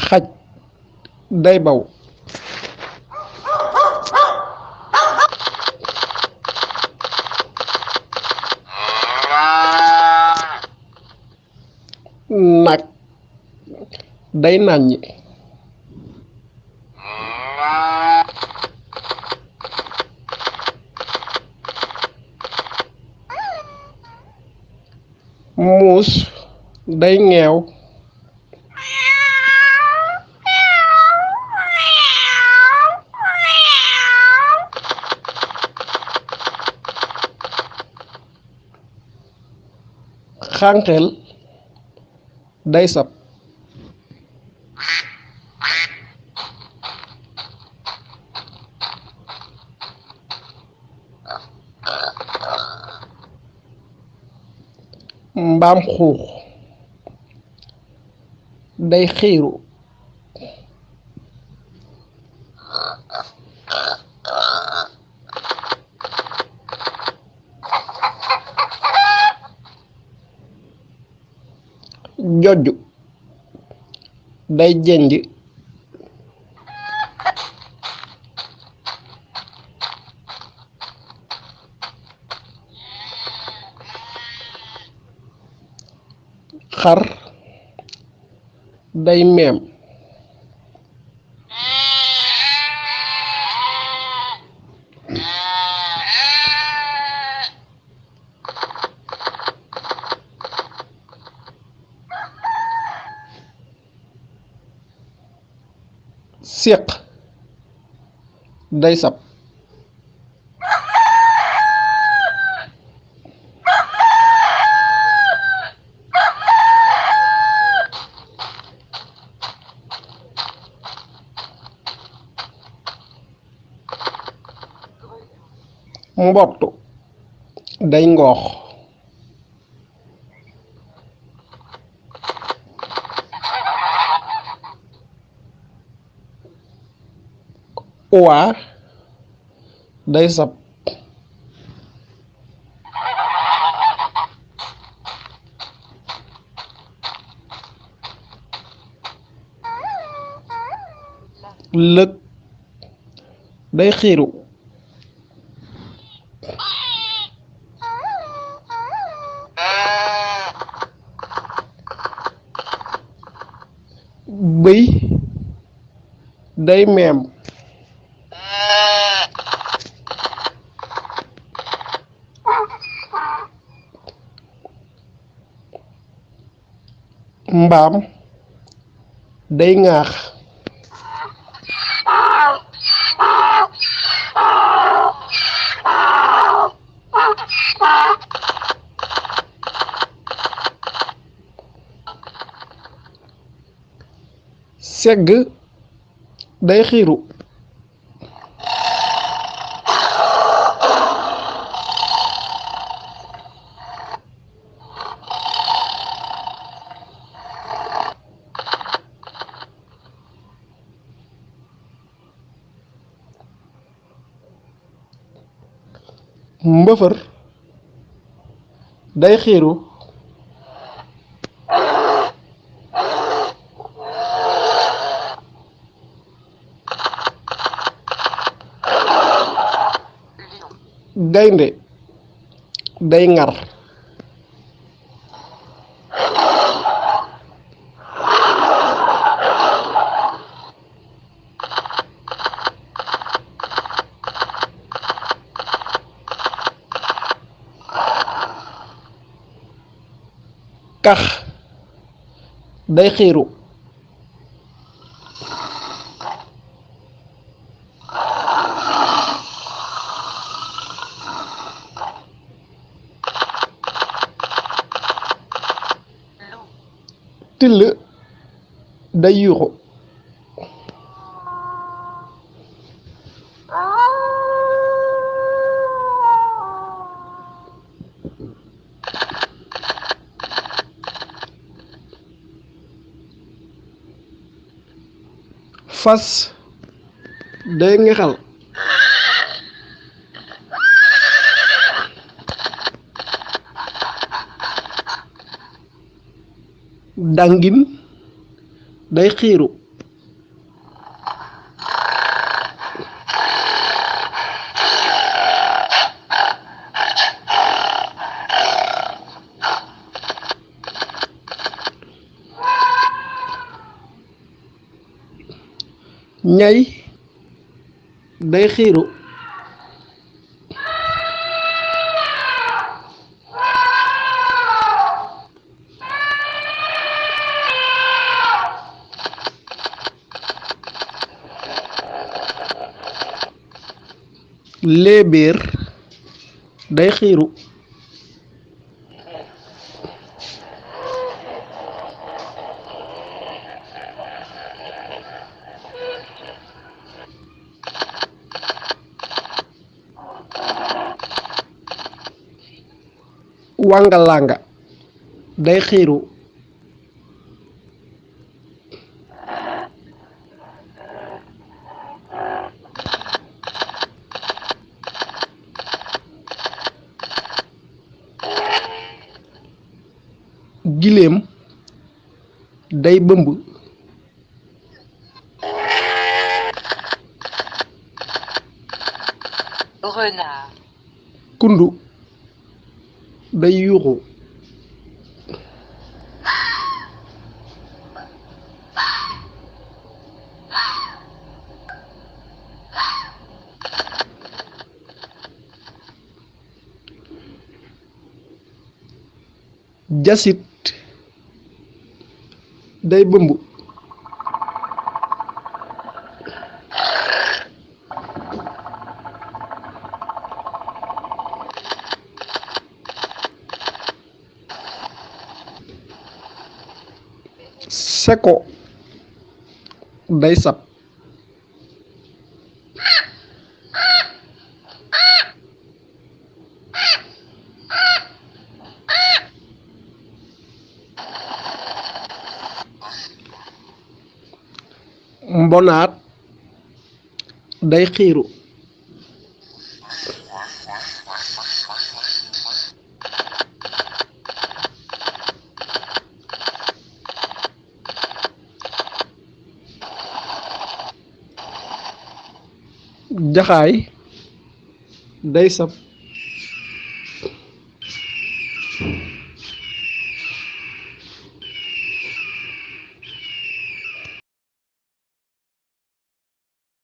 xaj day baw nag day nàññi muus day ŋeew xànqel day sab mbaam xuux day xiiru jojj day jenj xar day meem séq day sab mbott day ngoox uwaa day sab lëg day xiiru bëy day meem mbaam day ŋaax segg day xiiru mbëfër day xiiru gaynde day ŋar kax day xiiru till day yuuxu fas day ngexal dàngin day xiiru ñay day xiiru léebéer day xiiru wàngalanga day xiiru giléem day bëmb renard, kundu day yuuxu jasit day bëmb seko day sab mbonaat day xiiru jaxaay day sab